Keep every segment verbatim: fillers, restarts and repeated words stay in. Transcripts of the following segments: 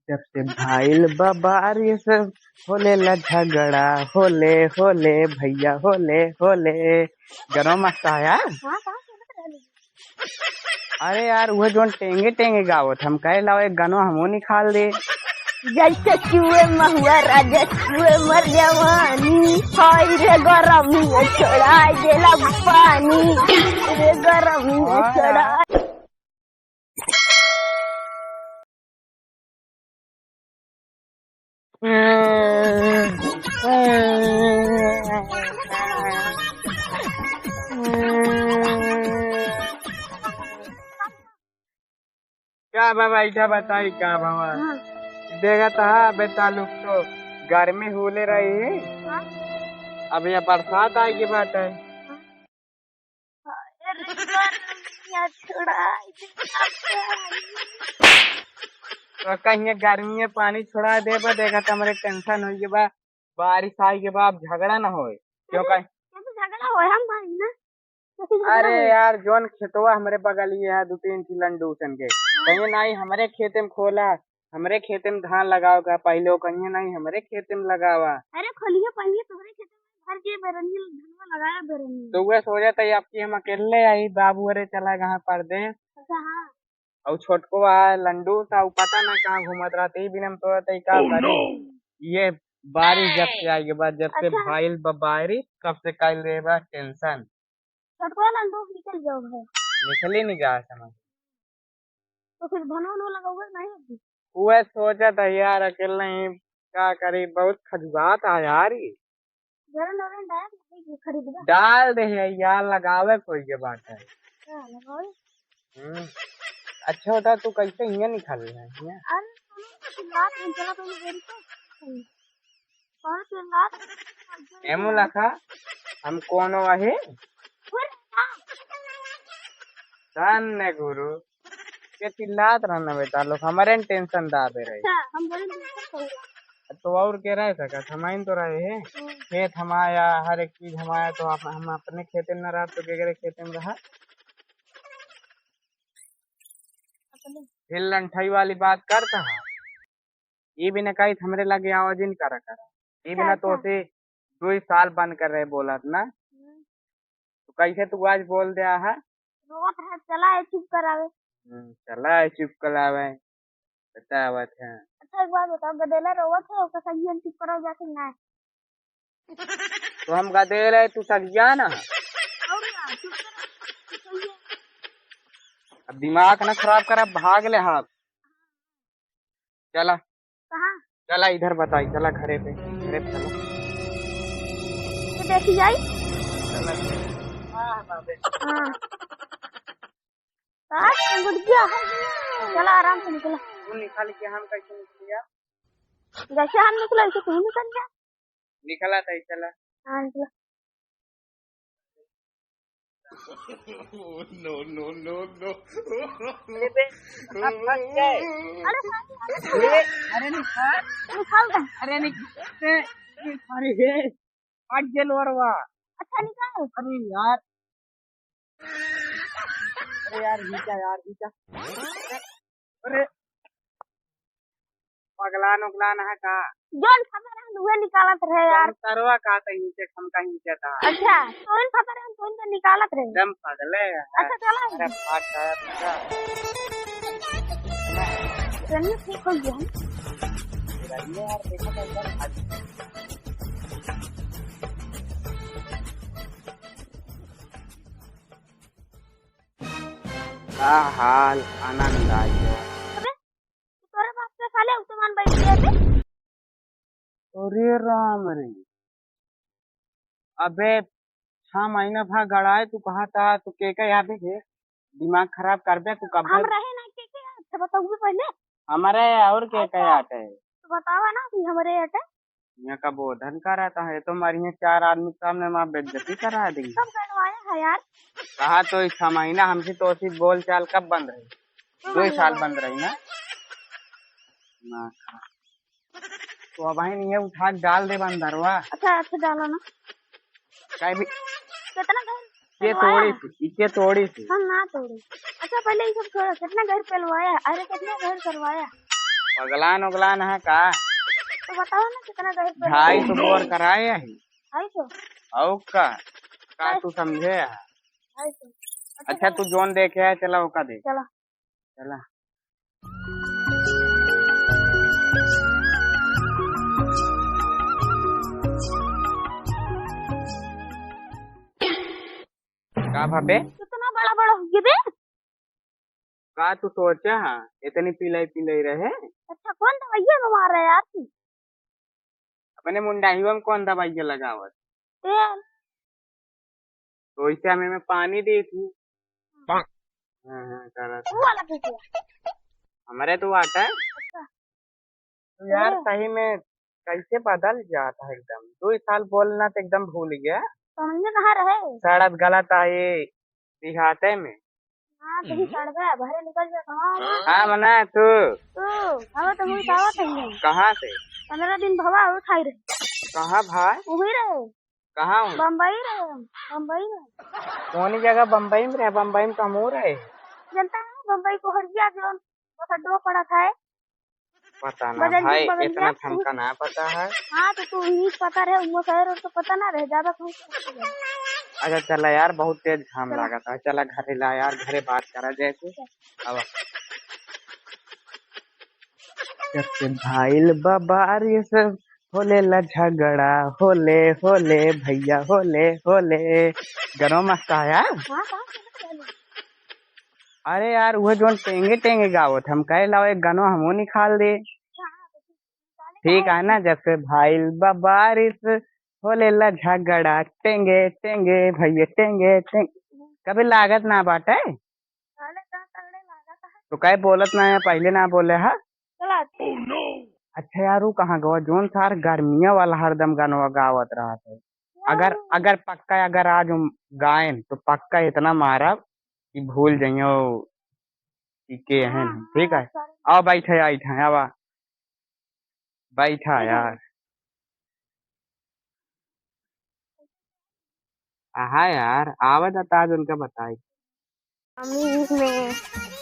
जब से भइल बा बारिश, होले ला झगड़ा, होले, होले, भइया, होले, होले। गनवा मस्त है यार। हाँ, कहाँ से बता रहे? अरे यार, उहे जौन टेंगे टेंगे गावत, हम कहे लाओ एक गनवा हमहू निकाल दे। जैसे चुए महुआ राजा, चुए मर जवानी, हाय रे गरमी में छोड़ा देला पानी, रे गरमी में हाँ छोड़ा। यार। का बा भाई, का बताई का बाबा? हाँ। देखत हा, अबे तालुक तो गर्मी होले रही है। हाँ। अब ये बरसात आए के बात है। हाँ। अरे गर्मिया छोड़ा, तो कहीं गर्मी में पानी छोड़ा देबा, देखा त हमरे tension होई के बा, बारिश आई के बा, अब झगड़ा ना होए। क्यों अरे, कहीं कैसे झगड़ा होए? हम भाई ना, कैसे झगड़ा अरे होए? यार, जौन खेतवा हमरे बगलिए है, दो तीन ठे लंडूसन के, हाँ। कहिए नाई हमरे खेते में खोला, हमरे खेते में धान लगाओ का, पहले वो कहिए नाई हमरे खेते में लगावा। अरे खोलिए पहले, तोहरे खेते में भर के बेरनिया धनवा लगाया बेरनिया। तो वह सोचा था आपकी हम अकेले आई, बाबू अरे चला गहा परदेस। अच्छा, हाँ। और छोटको आ लंडू सा, उ पता ना कहाँ घूमत रहते, ई बिना हम सोचत हई का Oh, करी। No! ये बारिश जब से आई के बाद, जब से अच्छा। भइल बा बारिश, तब से काइल रहे बा tension। छोटको लंडू निकल जाओ है। निकली नहीं जा समझ। तो फिर धनो नो लगाओगे नहीं अभी? उहे सोचत है यार, अकेले ही का करी, बहुत खजुआत है यार ये। जरन ओरन डाल दे, खरीदबा। डाल दे है यार, लगावे कोई के बात है। हाँ, लगाओ। हम्म। अच्छा होता तू कैसे हियाँ निकाल रहा है, हियाँ? अरे, तुम रात में चला, तुम देरी से। कौन सी रात? ए मुलाखा, हम कौन आहे? धन्य गुरु। के चिल्लात रहना बेटा लोग, हमारे न tension दाबे रहे। अच्छा, हम बोले नहीं कर सकते। तो और के रह सकत, हमाइन तो रहे हैं। हम्म। खेत हमाया, हर एक चीज हमाया, तो आप, हम अपने खेते में न रह तो केकरे खेते में रहा? अपने। फिर लंठाई वाली बात करता है। ये भी न कही हमरे लगे आवाज ही न करा करा। ये भी अच्छा, न तो अच्छा। से दो ही साल बंद कर रहे बोलत ना। हम्म। तो कैसे तू आज बोल दिया है? रोवत है, चला है चुप करावे। हम्म, चला है चुप करावे। बतावत है। अच्छा, एक बात बताओ, गदेला रोवत है, ओकर सगियन चुप कराओ जाके ना। तो हम गदेल है, तू सगिया ना। और ना, चुप कराओ, चुप कराओ। अब दिमाग ना खराब कर, अब भाग ले हाथ। चला। कहाँ? चला इधर बताई, चला घरे पे, घरे पे चला। ये देखी जाई? चला। हाँ, हाँ, बाबे। हाँ। काश, गुड़ गया। चला आराम से निकला। तू निकल के हम कैसे निकलिया? जैसे हम निकले, वैसे तू निकल जा। निकला था, चला। हाँ, निकला। Oh, no, no, no, no। अरे बे, अब फंस गए। अरे, अरे, अरे निकाल। निकाल दे। अरे निकाल। अरे, अरे, हट गेल वरवा। अच्छा, निकाल। अरे यार। अरे यार, हिचा यार, हिचा। अरे, पगलान उगलान है का? जौन फंसा रहन, उहे निकालत रहे यार। सरवा का तई नीचे, हम का नीचे था। अच्छा, तोरन फंसा रहन, तोरन के निकालत रहे। एकदम पगले है। अच्छा, चला। अरे, भाग गया पूरा। चलिए, ठीक हो गया। चलिए यार, देखो तो एकदम भाग। का हाल आनंद आ गया। अबे, तोरे बाप के साले उत्तमान बैठ गए थे। अरे राम रे, अबे छह महीना भा गड़ाए तू कहाँ था, तू के के याद है? दिमाग खराब कर दे तू कब हम तक। रहे ना के के याद, अच्छा बताओ भी पहले। हमारे और के के अच्छा। याद है? तो बतावा ना कि हमारे याद है। यहाँ का बोधन का रहता है, तो हमारे यहाँ चार आदमी के सामने हमारा बेइज्जती करा दी। सब गलवाया है यार। कहा तो इस छह महीना हमसे तो ऐसी बोल चाल कब बंद रही? दो ही साल बंद रही ना। ना। तो अब भाई नहीं है, उठा के डाल दे अंदरवा। अच्छा, अच्छा, डालो ना। काहे भी कितना घर ये पेलवाया? तोड़ी थी, इसे तोड़ी थी। हम ना तोड़े। अच्छा, पहले ये सब छोड़ो, कितना घर पेलवाया? अरे, कितना घर करवाया? पगलान उगलान है का? तो बताओ ना, कितना दहेज पे ढाई सौ बोर कराए है। ढाई सौ? और का? का तू समझे है? ढाई सौ। अच्छा, अच्छा, चलो। तू जोन देखे है, चला ओका दे। चला। चला। का भापे? कितना बड़ा बड़ा हो गया बे। का तू सोचा हा? इतनी पिलाई पिलाई रहे। अच्छा, कौन दवाइया में मार रहा है यार तू? अपने मुंडाहिवा में कौन दवाइया लगावत? तेल। तो इसे हमें में पानी दे तू। हाँ, हाँ, करत। वो वाला पीछे। हमारे तो आता है। अच्छा। तो यार, अरे। सही में कैसे बदल जाता है एकदम। दो साल बोलना तो एकदम भूल गया। तो हमने कहाँ रहे? सड़त गलत आए दिखाते में। हाँ, तो ही हम्म। सड़ गया, बाहर निकल जा, कहाँ है? हाँ, मना तू। तू, हमें तो हुई सावा था ही। कहाँ से? पन्द्रह दिन भवा हो खाई रहे। कहाँ भाई? वही रहे। कहाँ हो? बम्बई रहे, बम्बई रहे। कौन जगह बम्बई में रहे? बम्बई में तो हम हो रहे। जनता है, बम्बई को हर गया जो बस अड्डा पड़ा था है। पता ना बगल भाई, के बगल इतना में। हमका ना पता है। हाँ, तो तू ही पता रहे, वो शहर और तो पता ना रहे, ज्यादा तू। अच्छा, चला यार, बहुत तेज घाम चला। लागत है। चला घरे ला यार, घरे बात करा जाए तू। चल। अब जब से भाईल बा बारिश, होले ला झगड़ा, होले, होले भैया, होले, होले। गनो मस्त आया। हाँ, हाँ, समझ गया। अरे यार, वो जोन टेंगे टेंगे गावत, हम कहे लाओ एक गानो हमो निकाल दे। ठीक है ना, जैसे भाईल बा बारिश, होले ला झगड़ा, टेंगे टेंगे भैया, टेंगे टेंगे। कभी लागत ना बाटे। तो काहे बोलत ना है, पहले ना बोले हा? अच्छा यार, वो कहाँ गवा, जोन सार गर्मिया वाला हरदम गानवा गावत रहत है। अगर, अगर पक्का, अगर आज हम गायन, तो पक्का इतना मारब कि भूल जइयो कि के हैं हम, ठीक है? आओ बैठे, बैठे, आवा। बैठा यार। आहा यार, आवे दा ताज उनका बताई। गर्मी में,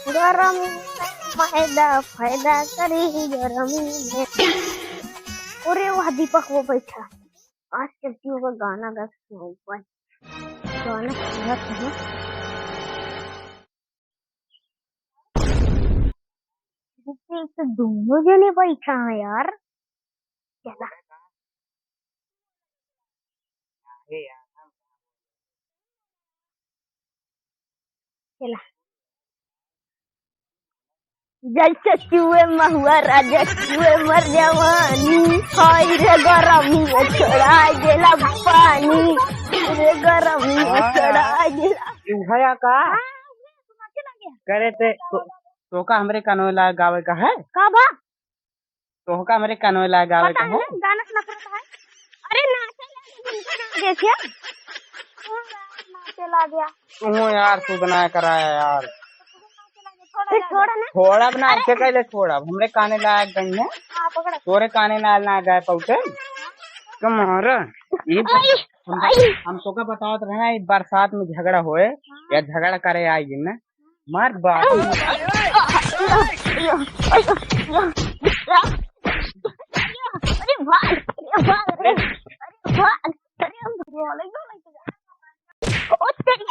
गर्मी में फायदा, फायदा करी गर्मी में। अरे वाह, दीपक वो बैठा। आज चलती होगा गाना गा के सुनाई पाए। गाना सुनत हूँ। तो दोनों जने बैठा है यार। चला। चला। जैसे चुए महुआ राजा चुए मर जवानी, हाय रे गरमी में छोड़ा देला पानी, रे गरमी में हाँ। छोड़ा देला। ई भया का? करे ते तो, तोका हमरे कानवे लाग गावे का है? का बा? तोहका हमरे कानवे लाग गावे पता का है? है, गाना से नफरत है। अरे नाचे लगे, जिनका नाम देखिए। नाचे लग गया। तू यार, तू तो ना कराया यार। अरे छोड़ा ना। छोड़ब ना, अरे ऐसे कैले छोड़ब? हमरे काने लाग गई है। हाँ, पकड़। तोरे काने ना, ना गए पहुँचे। तुम्हारा ये आई, हम, आई। हम तोका बतावत रहे ना, ये बरसात में झगड़ा होए, हाँ। या झगड़ा करे आई ना, मार बाप। अरे बाप, अरे बाप, अरे बाप, अरे, ओ तेरी।